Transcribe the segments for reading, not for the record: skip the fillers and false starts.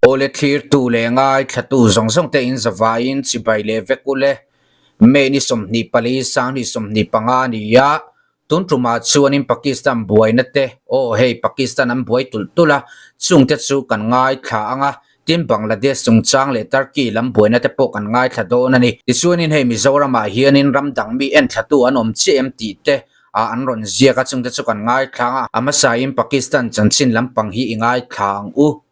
Awle thlirtu leh ngaithlatu zawng zawng te in zavaiin chibai leh vek ule. May ni 24, 2025 a ni a, tun tumah chuanin Pakistan buaina te, aw hei Pakistan an buai tulh tulh a, chungte chu kan ngaithla ang a, tin Bangladesh chungchang leh Turkey lam buaina te pawh kan ngaithla dawn a ni. Tichuanin hei Mizoramah hianin ram dang mi enthlatu an awm chiah em tih te a an rawn ziak a, chungte chu kan ngaithla ang a, a hmasain Pakistan chanchin lampang hi i ngaithla ang u.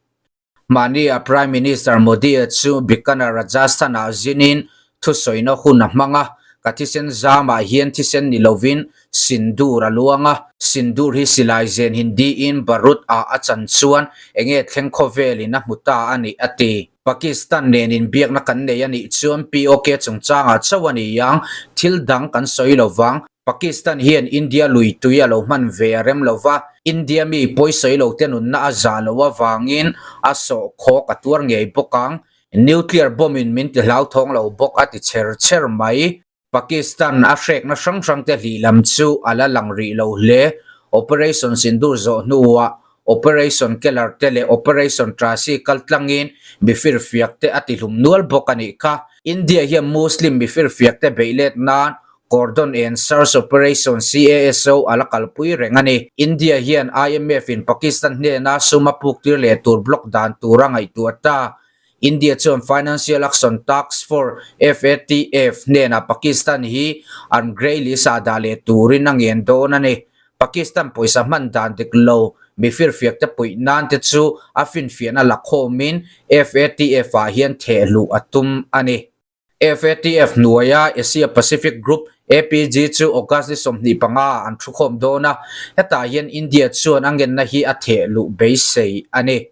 Mahni a Prime Minister Modi-a chu Bikaner, Rajasthan-ah zinin thusawina hun a hmang a, ka thisen zamah hian thisen ni lovin sindur a luang a, sindur hi silai zen Hindi-in barut ah a chan chuan enge thleng khawvelin a hmu ta a ni, a ti. Pakistan nen inbiakna kan nei a nih chuan POK chungchangah chauh a ni ang, thil dang kan sawi lovang. Pakistan hian India lui tui a lo hman ve a rem lo va, India mi pawisawi lo te nunna a zah loh avangin a sawh khawk a tuar ngei bawk ang. Nuclear bomb in min ti hlauthawng lo bawk a ti chher chher mai. Pakistan a hrekna hrang hrang te hlih lam chu a la lang rih lo hle. Operation Sindoor zawh hnuah Operation Keller te leh Operation Trasi kal tlangin mi firfiak te a ti hlum nual bawk a nih kha. India hian Muslim mi firfiak te beih let nan Cordon and Search Operation, CASO, a la kalpui reng a ni. India hian IMF in Pakistan hnena sum a puktir leh tur block dan tur a ngaihtuah ta. India chuan Financial Action Task Force, FATF, hnenah Pakistan hi an grey list ah dah leh turin a ngen dawn a ni. Pakistan pawisa hman dan dik lo mi firfiak te puih nan te chu a finfiahna la khawmin FATF ah hian thehluh a tum a ni. FATF hnuaia Asia Pacific Group, APG, chu August ni 25 ah an thukhawm dawn a, hetah hian India chuan a ngenna hi a theh luh beisei a ni.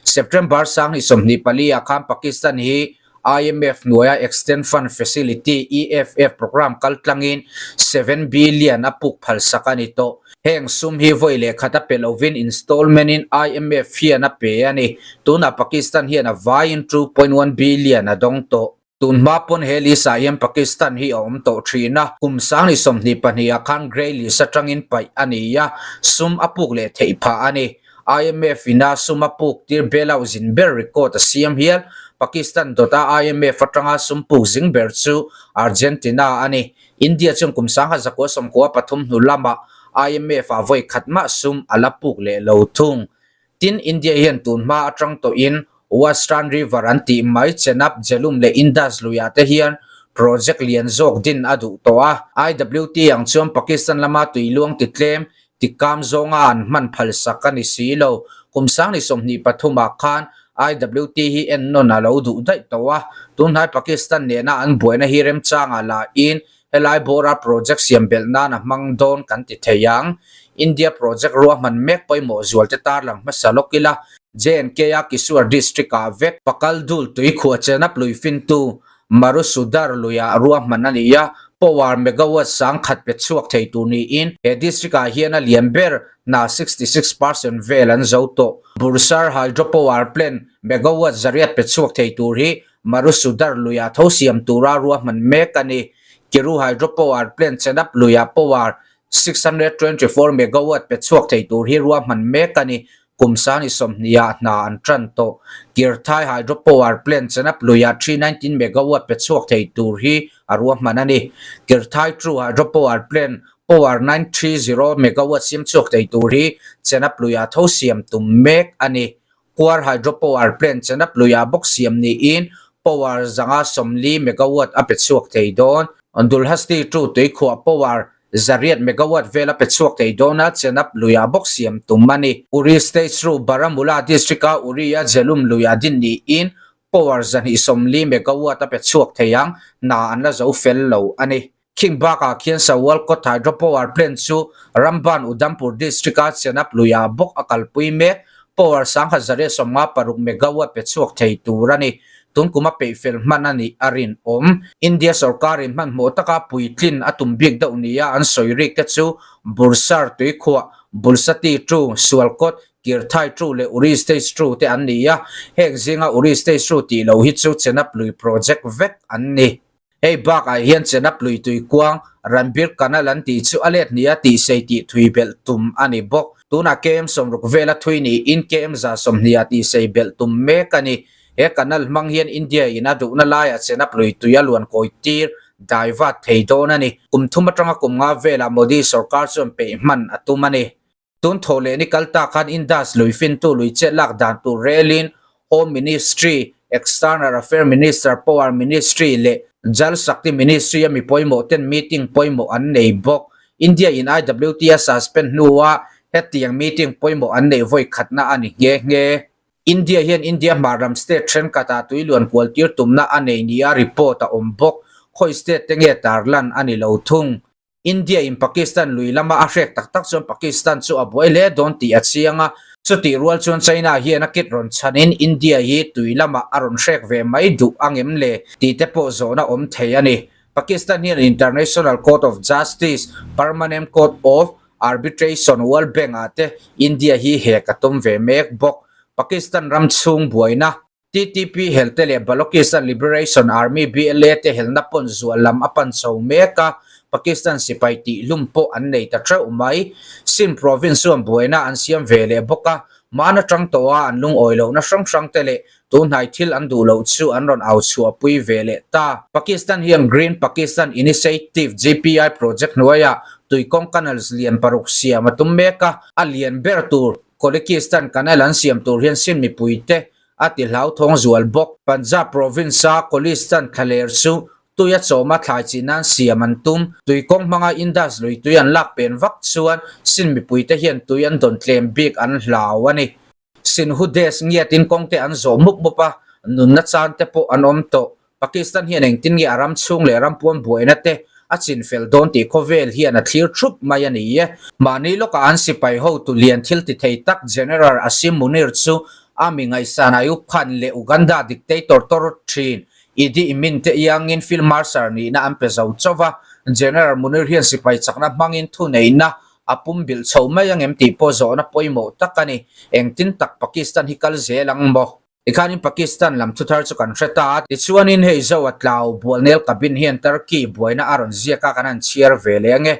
September 2024 ah khan Pakistan hi IMF hnuaia Extend Fund Facility, EFF, program kaltlangin 7 billion a puk phalsak a ni tawh. Heng sum hi vawi leh khat a pe lovin installment in IMF hian a pe a ni. Tunah Pakistan hian a vaiin 2.1 billion a dawng tawh. Tun hma pawn he list ah hian Pakistan hi a awm tawh thin a, kum 2022 ah khan grey list atangin paih a ni a, sum a puk leh theih phah a ni. IMF in a sum a puk tir bailout zin ber record a siam hial. Pakistan dawta IMF atanga sum puk zing ber chu Argentina a ni. India chuan kum 1993 hnu lamah IMF ah vawi khat mah sum a la puk leh lo thung. Tin, India hian tun hma atang tawhin Western River an tih mai Chenab, Jhelum leh Indus luiah te hian project lian zawk din a duh tawh a. IWT ang chuan Pakistan lama tuiluang ti tlem ti kam zawnga an hman phalsak a ni si lo. Kum 2023 ah khan IWT hi ennawn a lo duh daih tawh a. Tunhnai Pakistan nena an buaina hi remchangah lahin Helai bawra project siam belh nan a hmang dawn kan ti thei ang. India project ruahman mek pawimawh zual te tarlang hmasa lawk ila, J&K a Kiswar district ah vek Pakal Dul tui khuah chena plui fintu Marusudar luiah ruahman a ni a, power megawatt 1000 pe chhuak thei tur niin he district ah hian a lian ber hna 66% vel an zo tawh. Bursar Hydropower Plant megawatt 800 pe chhuak thei tur hi Marusudar luiah tho siam tura ruahman mek a ni. Kiru Hydropower Plant Chenab luiah power 624 megawatt pe chhuak thei tur hi ruahman mek a ni. Kum 20 ah hna an tan tawh. Kirthai Hydropower Plant Chenab luiah 319 megawatt pe chhuak thei tur hi a ruahman a ni. Kirthai True Hydropower Plant power 930 megawatt siam chhuak thei tur hi Chenab luiah tho siam tum mek a ni. Kuar Hydropower Plant Chenab luiah bawk siam niin power 140 megawatt a pe chhuak thei dawn. Dulhasti 2 tuikhuah power 800 megawatt vel a pe chhuak thei dawn a, Chenab luiah bawk siam tum a ni. Uri State through Baramulla District-a Uri-a Jhelum luiah din niin power 240 megawatt a pe chhuak thei ang, hna an la zo fel lo a ni. Khing bakah khian Sawalkot Hydropower Plant chu Ramban Udhampur District-a Chenab luiah bawk a kalpui mek. Power 1156 megawatt pe chhuak thei tur a ni. Tun kum a peihfel hman a nih a rinawm. India sorkarin hmanhmawh taka puitlin a tum bik deuh nia an sawi rik te chu Bursar tuikhuah, Bulsati 2, Sualkot, Kirthai 2 leh Uri Stage 2 te an ni a. Heng zinga Uri Stage 2 tih loh hi chu Chenab lui project vek an ni. Hei bakah hian Chenab lui tui kuang Ranbir Canal an tih chu a let hnih a tihsei tih thui belh tum a ni bawk. Tunah KM 60 vela thui niin KM 120 ah tihsei belh tum mek a ni. He canal hmang hian India in a duhna laiah Chenab lui tui a luan kawi tir dai vat thei dawn a ni. Kum thum atanga kum nga velah Modi sorkar chuan peih hman a tum a ni. Tun thaw leh ni kal ta khan Indus lui fintu lui chet lak dan tur relin Home Ministry, External Affair Minister, Power Ministry leh Jal Shakti Ministry a mi pawimawh ten meeting pawimawh an nei bawk. India in IWT a suspend hnua hetiang meeting pawimawh an neih vawi khatna a ni nghe nghe. India hian India hmar lam state thenkhatah tui luan kual tir tumna a nei nia report a awm bawk. Khawi state te nge tarlan a ni lo thung. India in Pakistan lui lama a hrek tak tak chuan Pakistan chu a buai hle dawn tih a chiang a, chutih rual chuan China hian a kit rawn chhanin India hi tui lamah a rawn hrek ve mai duh ang em le tih te pawh zawhna awm thei a ni. Pakistan hian International Court of Justice, Permanent Court of Arbitration, World Bank ah te India hi hek a tum ve mek bawk. Pakistan ram chhung buaina. TTP helte leh Balochistan Liberation Army, BLA, te helna pawn zual lam a pan chho mek a, Pakistan sipai tihhlum pawh an nei ta theuh mai. Sindh province chuan buaina an siam ve leh bawk a, mahna tang tawha an lungawi lohna hrang hrang te leh tunhnai thil an duh loh chu an rawn au chhuahpui ve leh ta. Pakistan hian Green Pakistan Initiative, GPI, project hnuaiah tuikawng canals lian paruk siam a tum mek a, a lian ber tur Kolikistan canal an siam tur hian Sindh mipuite a ti hlauthawng zual bawk. Punjab province-a Kolistan thlaler chu tuia chawma thlai chi nan siam an tum. Tui kawng hmanga Indus lui tui an lak pen vak chuan Sindh mipuite hian tui an dawn tlem bik an hlau a ni. Sindhu Desh ngiatin kawngte an zawh mup mup a, nunna chan te pawh an awm tawh. Pakistan hian engtin nge a ram chhung leh ram puan buaina te a chinfel dawn tih khawvel hian a thlir thup mai a ni e. Mahni lawkah an sipai hotu lian thil ti thei tak General Asim Munir chu a mi ngaihsan Ayub Khan leh Uganda dictator tor thin Idi Amin te iangin Field Marshal nihna an pe zo chauh va. General Munir hian sipai chakna hmangin thuneihna a pumbilh chho mai angem tih pawh zawhna pawimawh tak a ni. Engtin tak Pakistan hi kal zel ang maw? Tikhanin Pakistan lam thuthar chu kan hre ta a, tichuanin hei zo a tlau Bualnel cabin hian Turkey buaina a rawn ziak a kan han chhiar ve leh ange.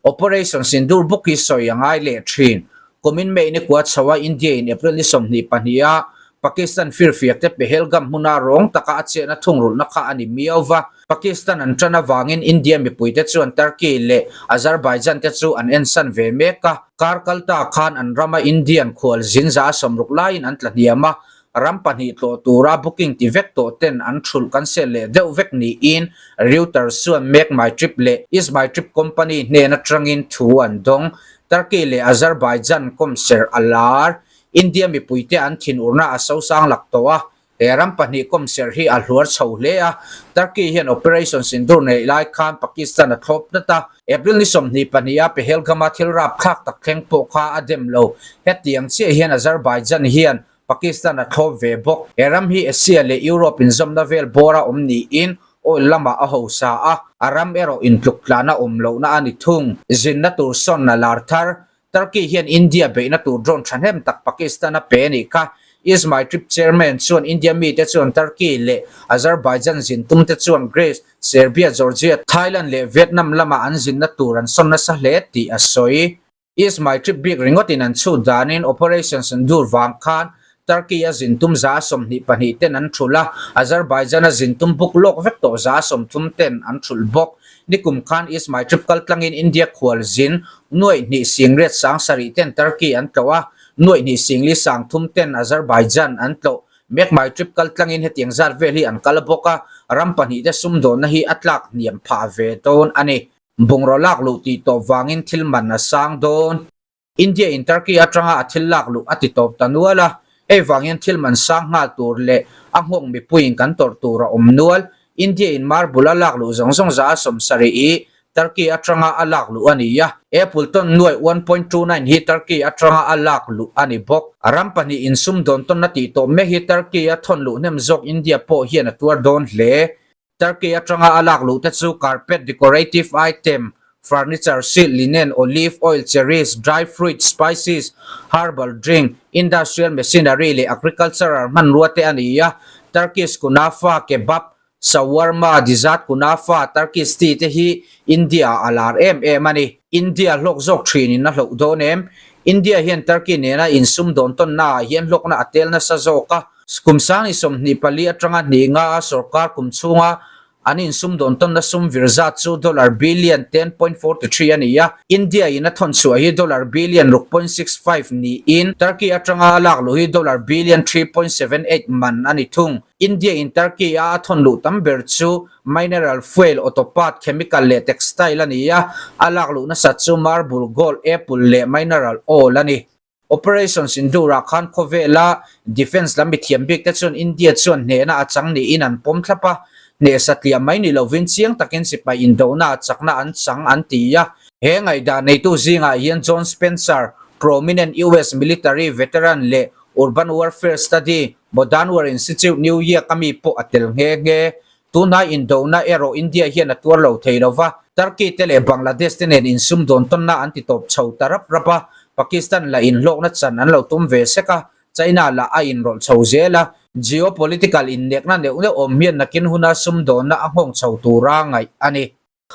Operation Sindoor bawk hi sawi a ngai leh thin. Kumin May ni kua chho a India in April ni 22 a Pakistan firfiak te Pahalgam hmuna rawng taka a chetna thungrulhna kha a ni miau va. Pakistan an tan avangin India mipuite chuan Turkey leh Azerbaijan te chu an ensan ve mek a, kar kal ta khan an rama Indian khual zin za a 60 laiin an tla hniam a, ram pahnih tlawh tura booking ti vek tawh ten an thulh cancel leh deuh vek niin Reuters chuan MakeMyTrip leh EaseMyTrip company hnen atangin thu an dawng. Turkey leh Azerbaijan kawmserh a lar. India mipuite an thinurna a sosang lak tawh a, He ram pahnih kawmserh hi a hluar chho hle a, Turkey hian Operation Sindoor neih lai khan Pakistan a thlawp tlat a, April ni 22 a Pahalgam-a thil rapthlak tak thleng pawh kha a dem lo. Hetiang chiah hian Azerbaijan hian Pakistan a thlawp ve bawk. He ram hi Asia leh Europe inzawmna vel bawra awm niin oil lamah a hausa a, a ram erawh intluk tlana awm lohna a ni thung. Zinna tur sawn a lar thar. Turkey hian India beihna tur drone thahnem tak Pakistan a pe a nih kha. EaseMyTrip chairman chuan India mite chuan Turkey leh Azerbaijan zin tumte chuan Greece, Serbia, Georgia, Thailand leh Vietnam lama an zinna tur an sawn nasa hle tih a sawi. EaseMyTrip bik ringawtin an chhut danin Operation Sindoor vang khan Turkey a zin tum 122 ten an thulh a, Azerbaijan a zin tum buk lawk vek tawh 30 ten an thulh bawk. Nikum khan EaseMyTrip kaltlangin India khual zin 28,700 ten Turkey an tlawh a, 2,430 ten Azerbaijan an tlawh. MakeMyTrip kaltlangin hetiang zat vel hi an kal bawk a, ram pahnihte sumdawnna hi a tlak hniam phah ve dawn a ni. Bungraw lak luh tih tawp vangin thil man a sang dawn. India in Turkey atanga a thil lak luh a ti tawp ta nual a, hei vang hian thil man sang nghal tur leh a nghawk mipuiin kan tawrh tur a awm nual. India in marble a lak luh zawng zawng 170 i Turkey atanga a lak luh a ni a, Apple tawn nuai 1.29 hi Turkey atanga a lak luh a ni bawk. Ram pahnih insum dawn tawnna tih tawp mek hi Turkey a thawn luh hnem zawk India pawh hian a tuar dawn hle. Turkey atanga a lak luh te chu carpet, decorative item, furniture, silk, linen, olive oil, cherries, dry fruit, spices, herbal drink, industrial machinery leh agricultural hmanrua te a ni a. Turkish kunafa, kebab, shawarma, dessert kunafa, Turkish tea te hi India ah a lar em em a ni. India hlawk zawk thinin a hloh dawn em? India hian Turkey nena insumdawn tawnnaah hian hlawkna a tel nasa zawk a. Kum sang ni 24 atanga hnih nga a sorkar kum chhunga an insumdawn tawnna sum vir zat chu dollar billion 10.43 a ni a. India in a thawn chhuah hi dollar billion 6.65 niin Turkey atanga a lak luh hi dollar billion 3.78 man a ni thung. India in Turkey a a thawn luh tam ber chu Mineral fuel, auto part, chemical leh textile a ni a, a lak luh nasat chu marble, gold, apple leh mineral oil a ni. Operation Sindoor-ah khan khawvela defence lam mithiam bik te chuan India chuan hnehna a chang niin an pawm thlap a, hneh satliah mai ni lovin chiang takin sipai indohna ah chakna an chang an ti a. He ngaihdan neitu zingah hian John Spencer, prominent US military veteran leh Urban Warfare Study, Modern War Institute, New York a mi pawh a tel nghe nghe. Tunhai indona erawh India hian a tuar lo thei lo va, Turkey te leh Bangladesh te nen insumdawn tawnna an ti tawp chho ta rap rap a, Pakistan lah inhlawkna chan an lo tum ve sek a, China lah a inrawlh chho zel a, geopolitical innekna neuh neuh awm hian nakin huna sumdawnna a nghawng chho tura ngaih a ni.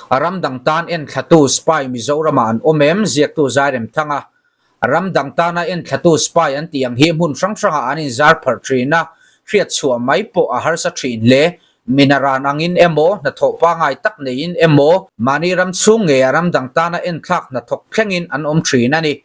A ram dang tan enthlatu spy Mizoramah an awm em? Ziaktu Zairemthanga Ram dang tana enthlatu spy an tih ang hi hmun hrang hrangah an inzar pharh thin a, hriat chhuah mai pawh a harsa thin hle. Minaran angin emaw, hnathawh pangai tak neiin emaw, mahni ram chhung ngeia ram dang tana enthlak hnathawk thlengin an awm thin a ni.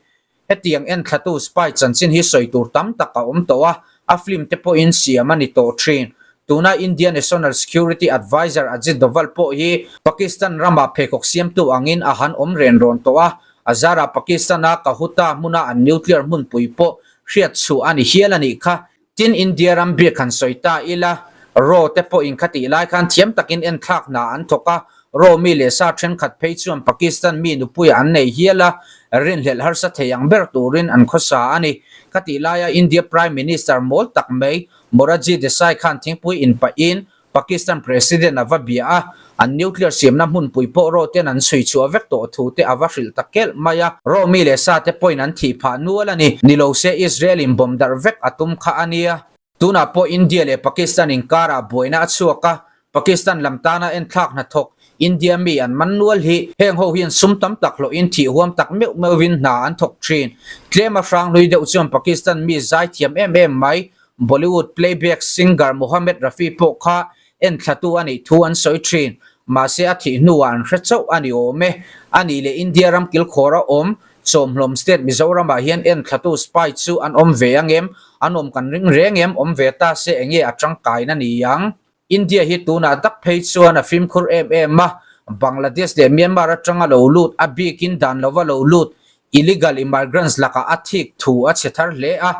Hetiang enthlatu spy chanchin hi sawi tur tam tak a awm tawh a, a film te pawhin siam a ni tawh thin. Tuna India National Security Adviser Ajit Doval pawh hi Pakistan ramah pheikhawk siamtu angin a han awm ren rawn tawh a, a zarah Pakistan-a Kahuta hmuna an nuclear hmunpui pawh hriat chhuah a ni hial a nih kha. Tin, India ram bik han sawi ta ila, Raw te pawhin khatih lai khan thiam takin enthlak hna an thawk a, Raw mi leh sa thenkhat phei chuan Pakistan mi nupuia an nei hial a, rinhlelh harsa thei ang ber turin an khawsa a ni. Khatih laia India Prime Minister mawl tak mai Morarji Desai khan thingpui inpahin Pakistan President a va bia a, an nuclear siamna hmunpui pawh Raw ten an chhui chhuah vek tawh thu te a va hrilh ta kelh mai a, Raw mi leh sa te pawhin an thih phah nual a ni. Ni lo se Israel in bomb darh vek a tum kha a nia. Tunah pawh India leh Pakistan inkarah buaina a chhuak a, Pakistan lam tana enthlak hnathawk India mi an man nual hi heng ho hian sum tam tak hlawhin thih huam tak meuh meuhin hna an thawk thin. Tlema hranghlui deuh chuan Pakistan mi zai thiam em em mai Bollywood playback singer Mohammed Rafi pawh kha enthlatu a nih thu an sawi thin. Mahse a thih hnuah an hre chauh a ni awm e. A nih leh India ram kilkhawr a awm, Chawmhlawm state Mizoramah hian enthlatu spy chu an awm ve ang em? An awm kan ring reng em? Awm ve ta se enge a tangkaina ni ang? India hi tunah tak phei chuan a fimkhur em em a, Bangladesh leh Myanmar atanga lo lut, a bikin dan lova lo lut, illegal immigrants lakah a thik thu a chhe thar hle a,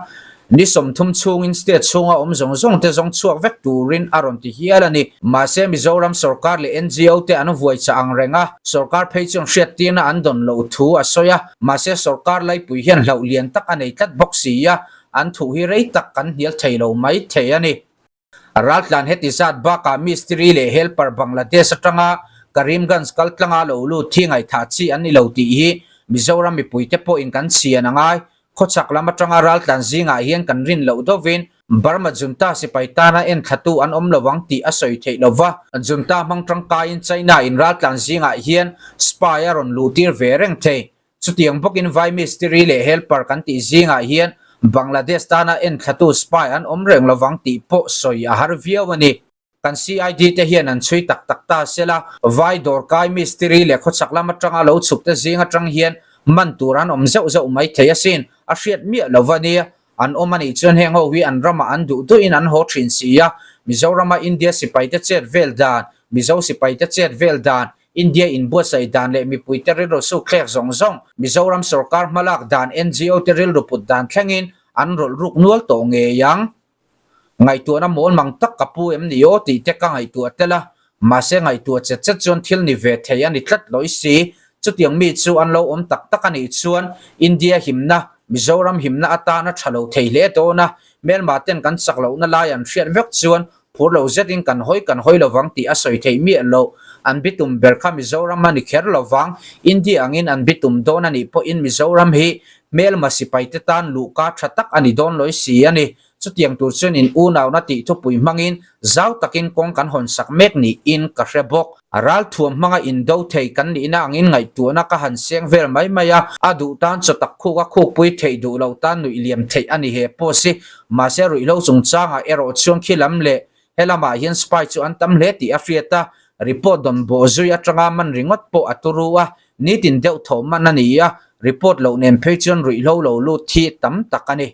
ni 30 chhungin state chhunga awm zawng zawng te zawng chhuak vek turin a rawn ti hial a ni. Mahse Mizoram sorkar leh NGO te an vuai chah ang reng a, sorkar phei chuan hriattirna an dawn loh thu a sawi a, mahse sorkar laipui hian hlauh lian tak a nei tlat bawk si a, an thuh hi rei tak kan hnial thei lo mai thei a ni. Raltlan heti zat bakah mistiri leh helper Bangladesh atanga Karimganj kal tlanga lo lut thi ngaihthah chi an ni lo tih hi Mizoram mipuite pawhin kan chhian a ngai. Khawchhak lam atanga raltlan zingah hian kan rin loh deuhvin Burma junta sipai tana enthlatu an awm lovang tih a sawi theih lova. Junta hmang tangkaiin China in raltlan zingah hian spy a rawn luhtir ve reng thei. Chutiang bawkin vai mistiri leh helper kan tih zingah hian Bangladesh tana enthlatu spy an awm reng lovang tih pawh sawi a har viau a ni. Kan CID te hian an chhui tak tak ta sela, vai dawrkai mistiri leh khawchhak lam atanga lo chhuk te zing atang hian man tur an awm zeuh zeuh mai thei asin, a hriat miah lo va nia. An awm a nih chuan heng ho hi an ramah an duh duhin an haw thin si a, Mizorama India sipaite chet vel dan, Mizo sipaite chet vel dan, India inbuatsaih dan leh mipuite rilru sukthlek zawng zawng, Mizoram sorkar hmalak dan NGO te rilru put dan thlengin an rawlh ruk nual tawh ngei ang. Ngaihtuahna mawl mang tak ka pu em ni aw tih te ka ngaihtuah tel a, mahse ngaihtuah chet chet chuan thil ni ve thei a ni tlat lawi si. Chutiang mi chu an lo awm tak tak a nih chuan India himna, Mizoram himna atana tha lo thei hle dawn a, hmelma ten kan chak lohna lai an hriat vek chuan Phur lo zetin kan hawi kan hawi lovang tih a sawi theih miah loh. An bitum ber kha Mizoram a ni kher lovang. India angin an bitum dawn a nih pawhin Mizoram hi hmelma sipaite tan luhka tha tak a ni dawn lawi si a ni. Chutiang tur chuan in unauna tih thupui hmangin zau takin kawng kan hawn sak mek niin ka hre bawk. Ralthuam hmanga indo thei kan nihna angin ngaihtuahna ka han seng vel mai mai a, a duh tan chaw tak khuk a khukpui theih duh loh tan nuih liam theih a ni he post hi. Mahse ruihhlo chungchangah erawh chuan khi lam leh He lamah hian spy chu an tam hle tih a hriat a, report dawn bawh zui atanga man ringawt pawh a turu a, nitin deuh thaw man a ni a, report loh nen phei chuan ruihhlo lo lut hi tam tak a ni.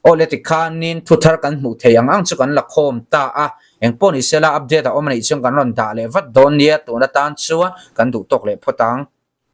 Aw le tikhanin thu thar kan hmuh thei ang ang chu kan la khawm ta a, engpawh ni sela update a awm a nih chuan kan rawn dah leh vat dawn nia, tun atan chuan kan duh tawk leh phawt ang.